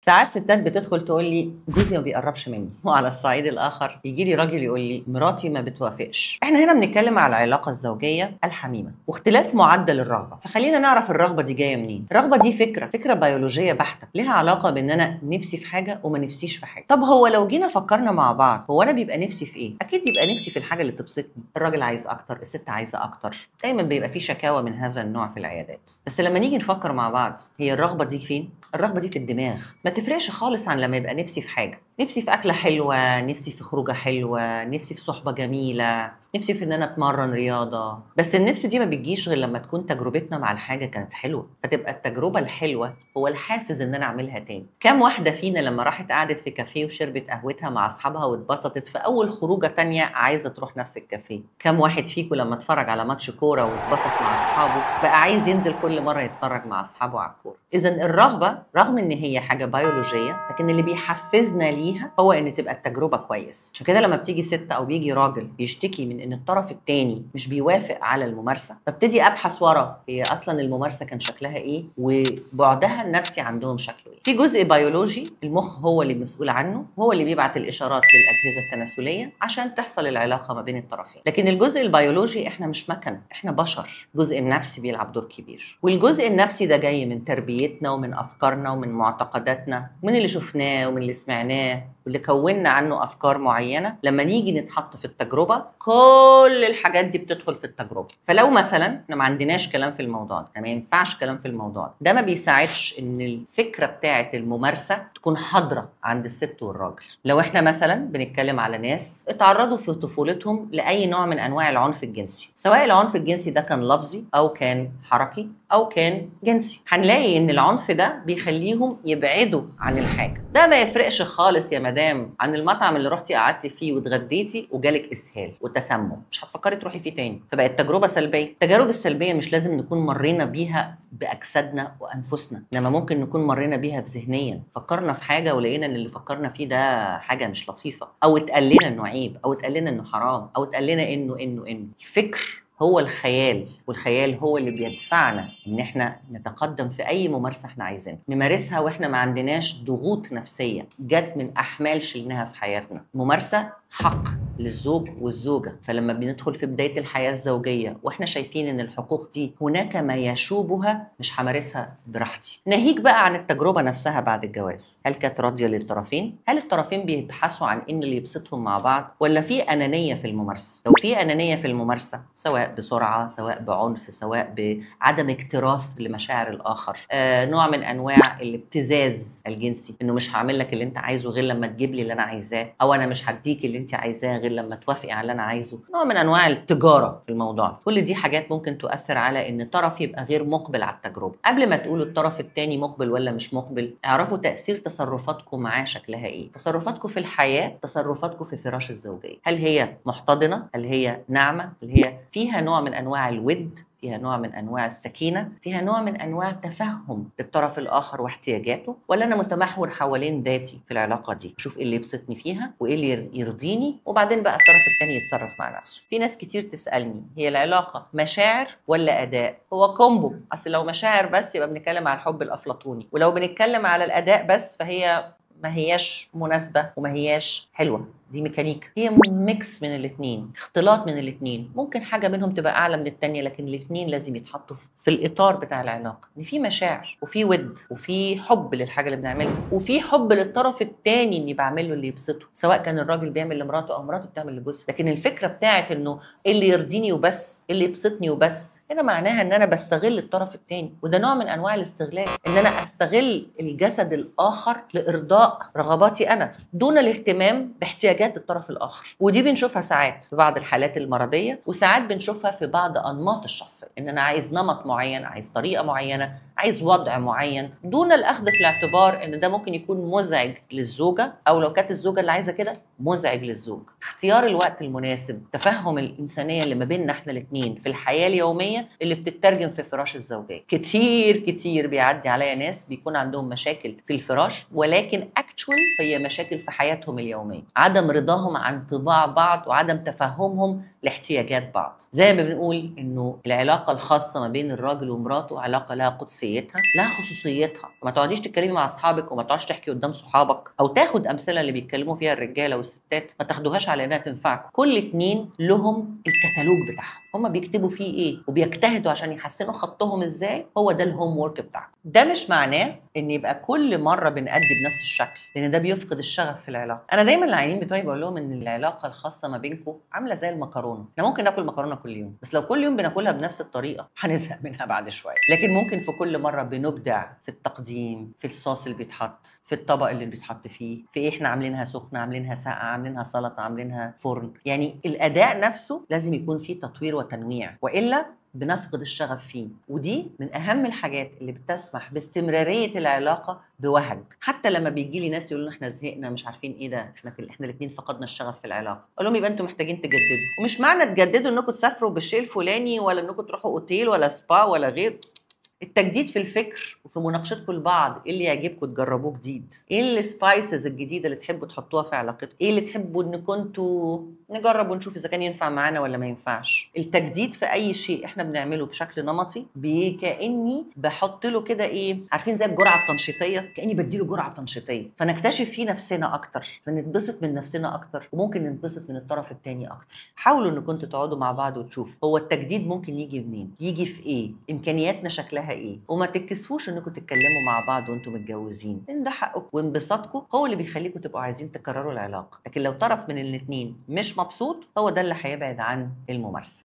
ساعات ستات بتدخل تقول لي جوزي ما بيقربش مني، وعلى الصعيد الاخر يجي لي راجل يقول لي مراتي ما بتوافقش. احنا هنا بنتكلم على العلاقة الزوجية الحميمة واختلاف معدل الرغبة، فخلينا نعرف الرغبة دي جاية منين. الرغبة دي فكرة بيولوجية بحته، لها علاقة بان انا نفسي في حاجة وما نفسيش في حاجة. طب هو لو جينا فكرنا مع بعض، هو انا بيبقى نفسي في ايه؟ اكيد بيبقى نفسي في الحاجة اللي تبسطني. الراجل عايز اكتر، الست عايزه اكتر، دايما بيبقى في شكاوى من هذا النوع في العيادات. بس لما نيجي نفكر مع بعض، هي الرغبة دي فين؟ الرغبة دي في الدماغ. ما تفرقش خالص عن لما يبقى نفسي في حاجة، نفسي في اكله حلوة، نفسي في خروجه حلوة، نفسي في صحبه جميلة، نفسي في ان انا اتمرن رياضة. بس النفس دي ما بتجيش غير لما تكون تجربتنا مع الحاجة كانت حلوة، فتبقى التجربة الحلوة هو الحافز ان انا اعملها تاني. كام واحدة فينا لما راحت قعدت في كافيه وشربت قهوتها مع اصحابها واتبسطت، في اول خروجه تانية عايزه تروح نفس الكافيه؟ كام واحد فيكم لما اتفرج على ماتش كورة واتبسط مع اصحابه بقى عايز ينزل كل مرة يتفرج مع اصحابه على الكورة؟ اذا الرغبة رغم ان هي حاجة بيولوجية، لكن اللي بيحفزنا ليها هو ان تبقى التجربة كويس. عشان كده لما بتيجي ست او بيجي راجل بيشتكي من ان الطرف الثاني مش بيوافق على الممارسة، ببتدي ابحث ورا هي اصلا الممارسة كان شكلها ايه وبعدها النفسي عندهم شكله ايه. في جزء بيولوجي المخ هو اللي مسؤول عنه، هو اللي بيبعت الاشارات للاجهزة التناسلية عشان تحصل العلاقة ما بين الطرفين. لكن الجزء البيولوجي احنا مش مكن، احنا بشر. الجزء النفسي بيلعب دور كبير، والجزء النفسي ده جاي من تربيتنا ومن افكارنا ومن معتقداتنا، من اللي شفناه ومن اللي سمعناه واللي كونا عنه افكار معينة. لما نيجي نتحط في التجربة كل الحاجات دي بتدخل في التجربة. فلو مثلا احنا ما عندناش كلام في الموضوع ده، ما ينفعش كلام في الموضوع ده، ده ما بيساعدش ان الفكرة بتاعه الممارسة تكون حاضره عند الست والراجل. لو احنا مثلا بنتكلم على ناس اتعرضوا في طفولتهم لاي نوع من انواع العنف الجنسي، سواء العنف الجنسي ده كان لفظي او كان حركي او كان جنسي، هنلاقي ان العنف ده بيخليهم يبعدوا عن الحاجة. ده ما يفرقش خالص يا مدام عن المطعم اللي رحتي قعدتي فيه واتغديتي وجالك اسهال وتسمم، مش هتفكري تروحي فيه تاني، فبقت تجربه سلبية. التجارب السلبية مش لازم نكون مرينا بيها باجسادنا وانفسنا، انما ممكن نكون مرينا بيها ذهنيا. فكرنا في حاجة ولقينا ان اللي فكرنا فيه ده حاجة مش لطيفة، او اتقال لنا انه عيب، او اتقال لنا انه حرام، او اتقال لنا انه انه انه. الفكر هو الخيال، والخيال هو اللي بيدفعنا ان احنا نتقدم في اي ممارسة احنا عايزينها نمارسها، واحنا ما عندناش ضغوط نفسية جت من احمال شلناها في حياتنا. ممارسة حق للزوج والزوجة، فلما بندخل في بداية الحياة الزوجية واحنا شايفين ان الحقوق دي هناك ما يشوبها، مش همارسها براحتي. ناهيك بقى عن التجربة نفسها بعد الجواز، هل كانت راضية للطرفين؟ هل الطرفين بيبحثوا عن ان اللي يبسطهم مع بعض، ولا في انانية في الممارسة؟ لو في انانية في الممارسة، سواء بسرعة، سواء بعنف، سواء بعدم اكتراث لمشاعر الاخر، نوع من انواع الابتزاز الجنسي، انه مش هعمل لك اللي انت عايزه غير لما تجيب لي اللي انا عايزاه، او انا مش هديك اللي انت عايزاه غير لما توافقي على اللي انا عايزه، نوع من انواع التجارة في الموضوع ده. كل دي حاجات ممكن تؤثر على ان طرف يبقى غير مقبل على التجربة. قبل ما تقولوا الطرف الثاني مقبل ولا مش مقبل، اعرفوا تاثير تصرفاتكم معاه شكلها ايه، تصرفاتكم في الحياة، تصرفاتكم في فراش الزوجية، هل هي محتضنه؟ هل هي ناعمة؟ هل هي فيها نوع من انواع الود؟ فيها نوع من انواع السكينة؟ فيها نوع من انواع تفهم للطرف الاخر واحتياجاته؟ ولا انا متمحور حوالين ذاتي في العلاقة دي، اشوف ايه اللي يبسطني فيها وايه اللي يرضيني، وبعدين بقى الطرف الثاني يتصرف مع نفسه. في ناس كتير تسالني هي العلاقة مشاعر ولا اداء؟ هو combo. اصل لو مشاعر بس يبقى بنتكلم على الحب الافلاطوني، ولو بنتكلم على الاداء بس فهي ما هياش مناسبة وما هياش حلوة، دي ميكانيكا. هي mix من الاثنين، اختلاط من الاثنين، ممكن حاجة منهم تبقى اعلى من الثانية، لكن الاثنين لازم يتحطوا في الاطار بتاع العلاقة، ان في مشاعر وفي ود وفي حب للحاجة اللي بنعملها، وفي حب للطرف الثاني اني بعمل له اللي يبسطه، سواء كان الراجل بيعمل لمراته او مراته بتعمل لجوزها. لكن الفكرة بتاعت انه اللي يرضيني وبس، اللي يبسطني وبس، هنا معناها ان انا بستغل الطرف الثاني، وده نوع من انواع الاستغلال، ان انا استغل الجسد الاخر لارضاء رغباتي انا دون الاهتمام باحتياجات الطرف الاخر. ودي بنشوفها ساعات في بعض الحالات المرضية، وساعات بنشوفها في بعض انماط الشخصية، ان انا عايز نمط معين، عايز طريقه معينة، عايز وضع معين، دون الاخذ في الاعتبار ان ده ممكن يكون مزعج للزوجة، او لو كانت الزوجة اللي عايزه كده مزعج للزوج. اختيار الوقت المناسب، تفهم الانسانية اللي ما بيننا احنا الاثنين في الحياة اليومية اللي بتترجم في فراش الزوجية. كتير كتير بيعدي عليا ناس بيكون عندهم مشاكل في الفراش، ولكن actual هي مشاكل في حياتهم اليومية، عدم رضاهم عن طباع بعض وعدم تفهمهم لاحتياجات بعض. زي ما بنقول انه العلاقة الخاصة ما بين الراجل ومراته علاقة لها قدسية، حساسيتها، لها خصوصيتها. ما تقعديش تتكلمي مع اصحابك وما تقعدش تحكي قدام صحابك، او تاخد امثلة اللي بيتكلموا فيها الرجالة والستات ما تاخدوهاش على انها تنفعكم. كل اتنين لهم الكتالوج بتاعهم، هم بيكتبوا فيه ايه وبيجتهدوا عشان يحسنوا خطهم ازاي، هو ده ال homework بتاعكم. ده مش معناه ان يبقى كل مرة بنأدي بنفس الشكل، لان ده بيفقد الشغف في العلاقة. انا دايما العيانين بتوعي بقول لهم ان العلاقة الخاصة ما بينكم عامله زي المكرونه، احنا ممكن ناكل مكرونه كل يوم، بس لو كل يوم بناكلها بنفس الطريقة هنزهق منها بعد شوية. لكن ممكن في كل مرة بنبدع في التقديم، في الصوص اللي بيتحط، في الطبق اللي بيتحط فيه، في ايه احنا عاملينها سخنة، عاملينها ساقعه، عاملينها سلطة، عاملينها فرن. يعني الاداء نفسه لازم يكون فيه تطوير وتنويع، والا بنفقد الشغف فيه. ودي من اهم الحاجات اللي بتسمح باستمراريه العلاقة بوهج. حتى لما بيجي لي ناس يقولوا احنا زهقنا، مش عارفين ايه ده، احنا الاثنين فقدنا الشغف في العلاقة، اقول لهم يبقى انتوا محتاجين تجددوا. ومش معنى تجددوا انكم تسافروا بالشيء الفلاني، ولا انكم تروحوا اوتيل ولا سبا ولا غير. التجديد في الفكر وفي مناقشتكم لبعض، ايه اللي يعجبكم تجربوه جديد، ايه ال spices الجديدة اللي تحبوا تحطوها في علاقتكم، ايه اللي تحبوا ان كنتوا نجرب ونشوف اذا كان ينفع معانا ولا ما ينفعش. التجديد في اي شيء احنا بنعمله بشكل نمطي كاني بحط له كده ايه، عارفين زي الجرعة التنشيطيه، كاني بديله جرعة تنشيطيه، فنكتشف فيه نفسنا اكتر، فنتبسط من نفسنا اكتر، وممكن ننبسط من الطرف الثاني اكتر. حاولوا ان كنتوا تقعدوا مع بعض وتشوفوا هو التجديد ممكن يجي منين، يجي في ايه، امكانياتنا شكلها ايه، وما تتكسفوش انكم تتكلموا مع بعض وانتم متجوزين، ان ده حقكم وانبساطكم هو اللي بيخليكم تبقوا عايزين تكرروا العلاقة. لكن لو طرف من الاثنين مش مبسوط، هو ده اللي هيبعد عن الممارسة.